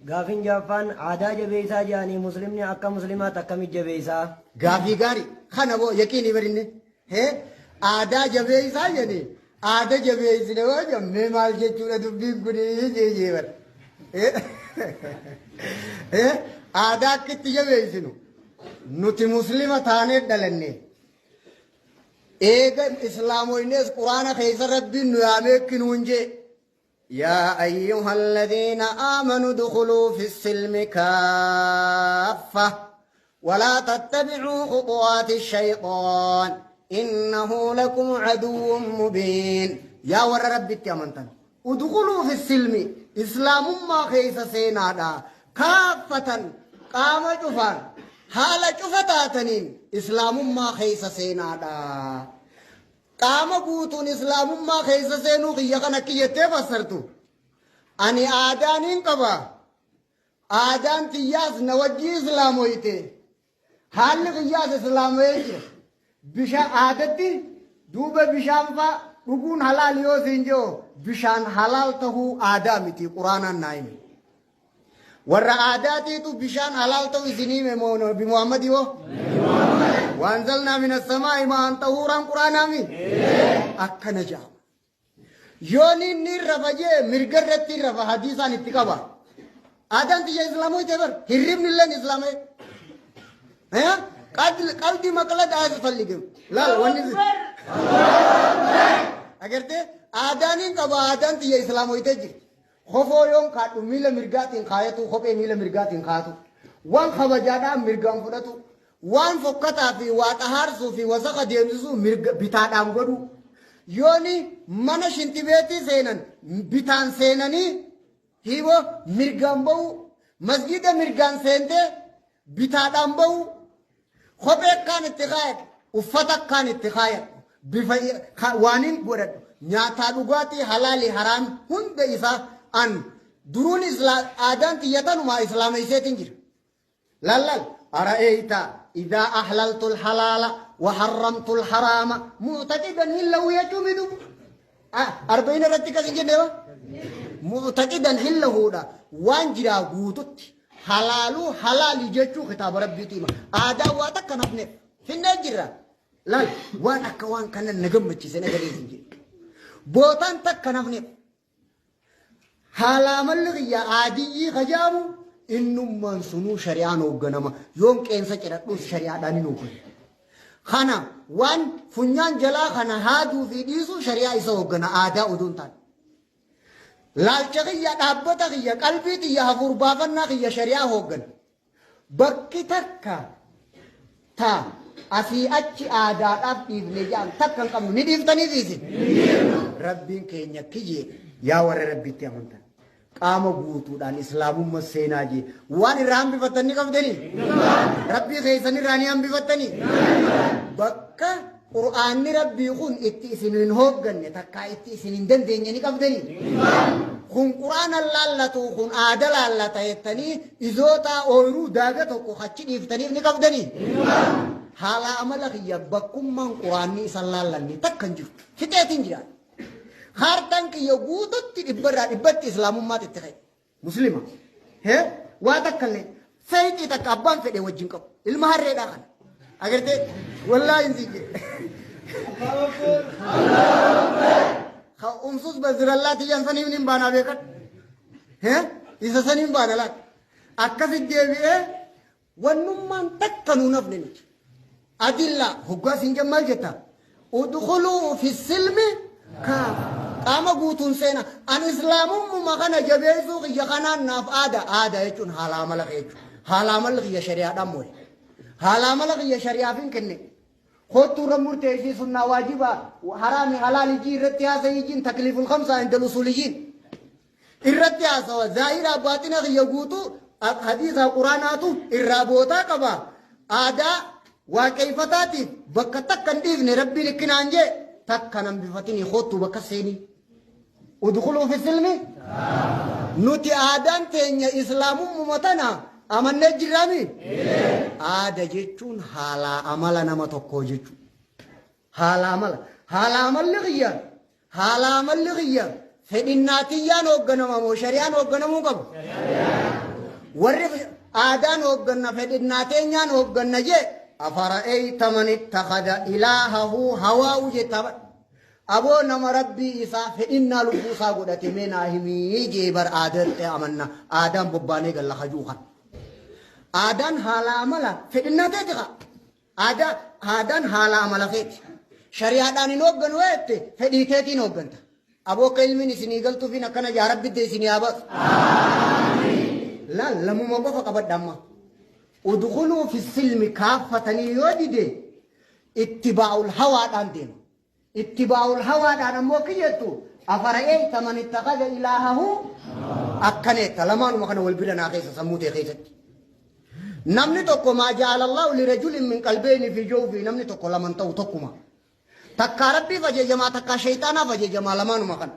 Gaafin ja'affaan aadaa jabeeysaa ja'anii muslimni akka muslimaatti akkamitti jabeeysaa? Gaafii gaari kana boo yaqiinii barinne hee aadaa jabeeysaa jedhani aada jabeeysine yoo jenne maal jechuudha dubbiin kun jee bar aadaa akka itti jabeeysinu nuti muslima taanee dhalanne eega islaamoynees quraana keessa rabbiin nu yaamee kinuun jee يا أيها الذين آمنوا ادخلوا في السلم كافة ولا تتبعوا خطوات الشيطان إنه لكم عدو مبين. يا ور ربي أمنتن ادخلوا في السلم إسلام ما خيس سينادا كافة قام جفان حال جفتاتنين إسلام ما خيس سينادا qaama guutuun islaamummaa keessa seenuu kiyya kana kiyyattee fassartu. Ani aadaan hin qaba. Aadaan tiyyaas na wajji islaamoyte. Haalli kiyyaas islaamoyee jira. Bishaan aadatti duuba bishaan faa dhuguun halaal yoo siin jiru bishaan halaal tahuu aadaa miti quraanaan naa hime. Warra aadaatiitu bishaan halaal ta'u isinii hime moo Nabi Muhammad yoo? وأنزلنا من السماء ماء طهورا قرانا mi akkana jedhama. Yoon inni rafa jee mirga irratti rafa hadiisaan itti qaba. Aadaan tiyya islaamoo bar hirribni illeen islaamee. Qaldi maqlad አያስፈልግም. Laal wanni agartee aadaan hin qaba aadaan tiyya islaamoytee jirti. Kofoo yoon kaadhu miila mirgaatiin kaayatu kophee miila mirgaatiin kaatu. Waan kabajaadhaan mirgaan fudhatu. Waan fokkataa fi waa xahaarsuu fi wasaqa deemsisuu mirga bitaadhaan godhu. Yooni mana shintibeetii seenan bitaan seenanii hiiboo mirgaan ba'u. Masgida mirgaan seentee bitaadhaan ba'u. Kophee akkaan itti kaayadhu. Uffata akkaan itti kaayadhu. Bifa waan hin godhadhu. Nyaataa dhugaatii halaali haraam hunda isaa an duruun aadaan xiyyatanuma islaama iseetiin jira. Lallal أرأيت إذا أحللت الحلال وحرمت الحرام معتقدا حله يجمد أربعين رتك سنجنة معتقدا حله وان جرا غوتت حلالو حلال جچو خطاب ربي تيما آدا واتا كنفنه فين جرا لال وان أكا وان كان نغمچي سنغري سنجي بوتان تك كنفنه حالامل يا عادي خجامو innummaan sunuu shari'aan hoogganama yoon qeensa cidhadhuus shari'aadhaan hin hoogganu. Kana waan funyaan jalaa kana haaduu fi dhiisuu shari'aa isa hooggana aadaa oduu hin taane. Laalcha kiyya dhaabbata kiyya qalbii kiyya hafuur baafannaa kiyya shari'aa hooggana. Bakki takka ta asii achi aadaadhaaf dhiifne jedhan takka hin qabnu ni dhiiftaniif isin. Rabbiin keenya kiyyee yaa warra rabbitti amantan. Qaama guutuudhaan islaamummaa seenaa jee waan irraa hambifatan ni qabdanii rabbii keessan irraa ni hambifattanii bakka qur'aanni rabbii kun itti isin hin hoogganne takkaa itti isin hin dandeenye ni qabdanii kun qur'aana laallatu kun aada laallata jettanii izoota ooyiruu daaga tokko achi dhiiftaniif ni qabdanii haala amala kiyya bakkummaan qur'aanni isan laallanne takka hin jiru fixeetiin jira. Hartaan kiyya guututti dhibbarraa dhibbatti islaamummaatti itti ka'e. Muslima. Hee waa takka illee sayxii takka abbaan fedhe wajjin qabu. Ilma harreedhaa kana. Agartee wallaahi hin siije. Umsus bazirallaa tiyyaan saniif hin baanaa beekan. Hee isa saniin baana laata. Akkasitti deebi'ee wannummaan takka nuun hafne miti. Adilla hoggaa siin maal jetta? Udkhuluu fi silmi kaafa. Qaama guutuun seena. An islaamummaa kana jabeessuu kiyya kanaan naaf aada. Aada jechuun haala amala jechuudha. Haala amala kiyya shari'aadhaan mooye. Haala amala kiyya shari'aaf hin kenne. Kottuu irra murteessii sunnaa waajiba haraami halaali jii irratti haasa'ii jiin takliiful khamsaa inda usuuliyyiin. Irratti haasawa zaahiraa baaxina kiyya guutuu hadiisa quraanaatu irraa bootaa qaba. Aadaa waaqeeffataatiif bakka takka hin dhiifne rabbiin ikkinaan jee takka nan bifatinii kottuu bakka seenii. Udkhuluu fi silmi nuti aadaan teenya islaamummaa tana amannee jirraami. Aada jechuun haala amala nama tokkoo jechuudha. Haala amala. Haala amalli kiyya. Haala amalli kiyya. Fedhinnaa tiyyaan hoogganama moo shari'aan hoogganamuu qabu? Warri aadaan hoogganna fedhinnaa teenyaan hoogganna jee afara'eeyta man ittakhadha ilaahahu hawaa'u jetta bar. Aboo nama rabbii isaa fedhinnaa lubbuu isaa godhate mee naa himii jee bar aadaatti amanna aadaan bobbaanee galla hajuu kan. Aadaan haala amala fedhinnaa teeti kaa. Aadaa aadaan haala amala keeti. Shari'aadhaan hin hoogganu jette fedhii teetiin hoogganta. Aboo akka ilmiin isinii galtuufiin akkana yaa rabbi iddee isinii haa baasu. Laal lamuma qofa qabadha amma. Udkhuluu fi silmi kaaffatanii yoo dide ittibaa'ul hawaadhaan deema. Ittibaa'ul hawaadhaan ammoo kiyyattu afara'eeyta man ittakhadha ilaahahu akkaneetta lamaanuma kana wal bira naa keessa sammuu tee keessatti. Namni tokko maa ja'ala Allahu lirajulin min qalbeyni fi jawfi namni tokko laman ta'u tokkuma. Takkaa rabbiif ajajamaa takkaa shayxaanaaf ajajamaa lamaanuma kana.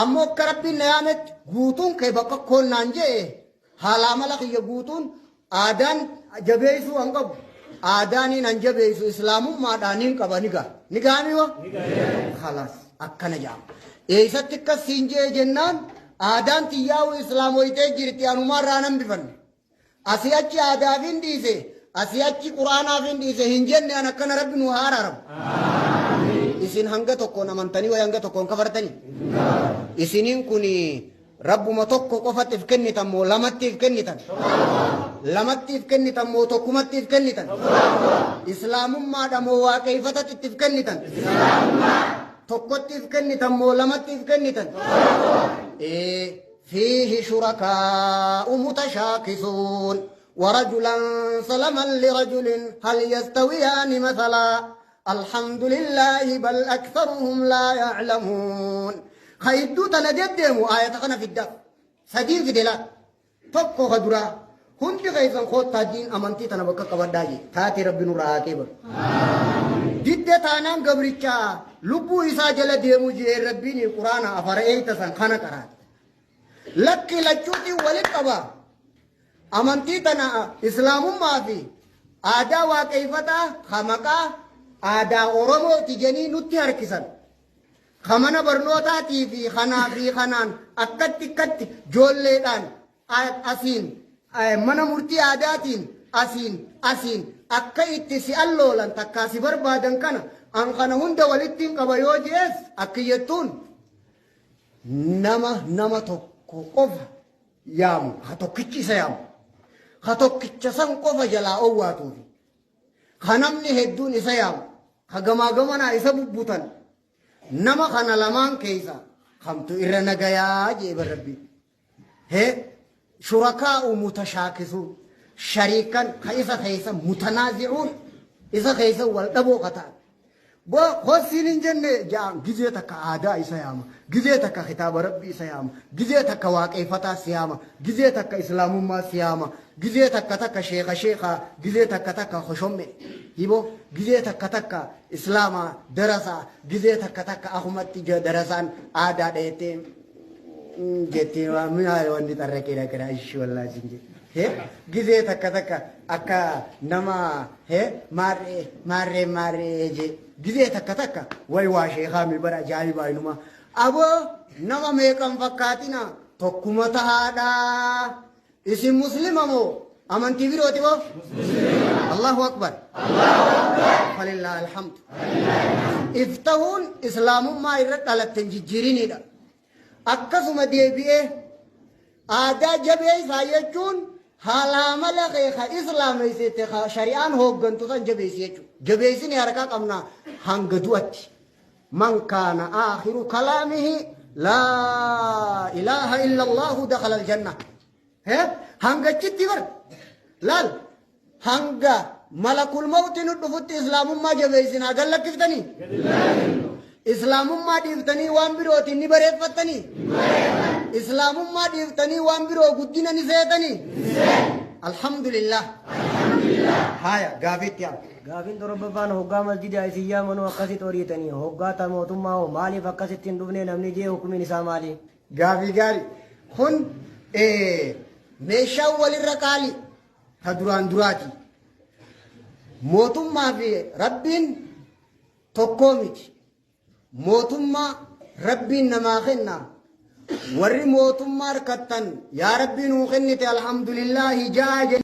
Ammoo akka rabbiin na yaametti guutuun kee bakka koon naan je'e haala amala kiyya guutuun aadaan jabeessuu an qabu. Aadaaniin an jabeessu islaamummaadhaan hin qaba ni gaha. Ni gahaa wa? Khalaas akkana jedhama. Eessatti akkas siin je'e jennaan aadaan tiyyaa'u islaamoytee jirti anumaarraa nan bifanne. Asii achi aadaaf hin dhiise, asii achi quraanaaf hin dhiise hin jenne an akkana rabbi nu haa araaramu. Isin hanga tokkoon amantanii wayi hanga tokkoon kafartanii? Isiniin kun rabbuma tokko qofattiif kennitan moo lamattiif kennitan? Lamattiif kennitan moo tokkumattiif kennitan? Islaamummaadha moo waaqeeffatattiif kennitan? Tokkottiif kennitan moo lamattiif kennitan? Ee فيه شركاء متشاكسون ورجلا سلما لرجل هل يستويان مثلا الحمد لله بل أكثرهم لا يعلمون خيدو تنددمو آية خنا في الدف سدين في دلا tokko ka duraa hundi keessan koottaa diin amantii tana bakka qabadhaa jee taate rabbi nurraa haa qeebalu. Didde taanaan gabrichaa lubbuu isaa jala deemu jee rabbiin quraana afara'eeyta san kana qaraate. Lakki lachuutiin walit qaba. Amantii tana islaamummaa fi aadaa waaqeeffataa ka maqaa aadaa Oromooti jedhanii nutti harkisan. Ka mana barnootaatii fi kanaa fi kanaan akkatti akkatti joolleedhaan asiin mana murtii aadaatiin asiin asiin akka itti si alloolan takkaa si barbaadan kana an kana hunda walitti hin qaba yoo jees akki jettuun nama nama tokko qofa yaamu ha tokkichi isa yaamu ha tokkicha san qofa jalaa owwaatuufi ha namni hedduun isa yaamu ha gamaa gamanaa isa bubbutan nama kana lamaan keessa kamtu irra nagayaa jee bar rabbi he shurakaa'u mutashaakisuun shariikan ka isa keessa mutanaazi'uun isa keessa wal dhaboo ka ta'an Bo hossiin hin jenne ja'an gizee takka aadaa isa yaama gizee takka kitaaba rabbii isa yaama gizee takka waaqeeffataa si yaama gizee takka islaamummaa si yaama gizee takka takka sheeka sheekaa gizee takka takka hoshomme hibo gizee takka takka islaamaa darasaa gizee takka takka akumatti darasaan aadaa dheettee jettee mi'a wanni xarraqee dhaqee ishii wallaahi siin jedhe. He gizee takka takka akka nama he maarree maarree maarree je gizee takka takka way waa sheekaa mi bara ajaa'ibaa inuma. Aboo nama meeqan fakkaatina tokkuma tahaadha. Isin muslima moo amantii birooti moo? Allahu akbar. Falillaahi alhamdu. Iftahuun islaamummaa irra dhalatte hin jijjiirinidha. Akkasuma deebi'ee aadaa jabeessaa jechuun haala amala kee ka islaameessite ka shari'aan hooggantu san jabeessi jechuudha. Jabeessini harkaa qabna hanga du'atti. Man kaana aakhiru kalaamihi laa ilaaha illa Allahu dakhala aljanna. Hanga achitti bar laal hanga malakul mawti nu dhufutti islaamummaa jabeessinaa gad lakkiftanii? Islaamummaa dhiiftanii waan birootiin ni bareeffattanii? Islaamummaa dhiiftanii waan biroo guddina ni seetanii? Alhamdulillah. Haya gaafiitti haa. Gaafiin torbaffaan hoggaa masjida isin yaamanuu akkasitti horiitanii hoggaa ta mootummaa hoo maaliif akkasitti hin dhufne namni jee hukumiin isaa maali? Gaafii gaarii. Kun meeshaan walirra qaali ta duraan duraati. Mootummaa fi rabbiin tokkoo miti. Mootummaa rabbiin namaa kenna. Warri mootummaa harkattan yaa Rabbi nuu kennite, alhamdulillaahi jaa.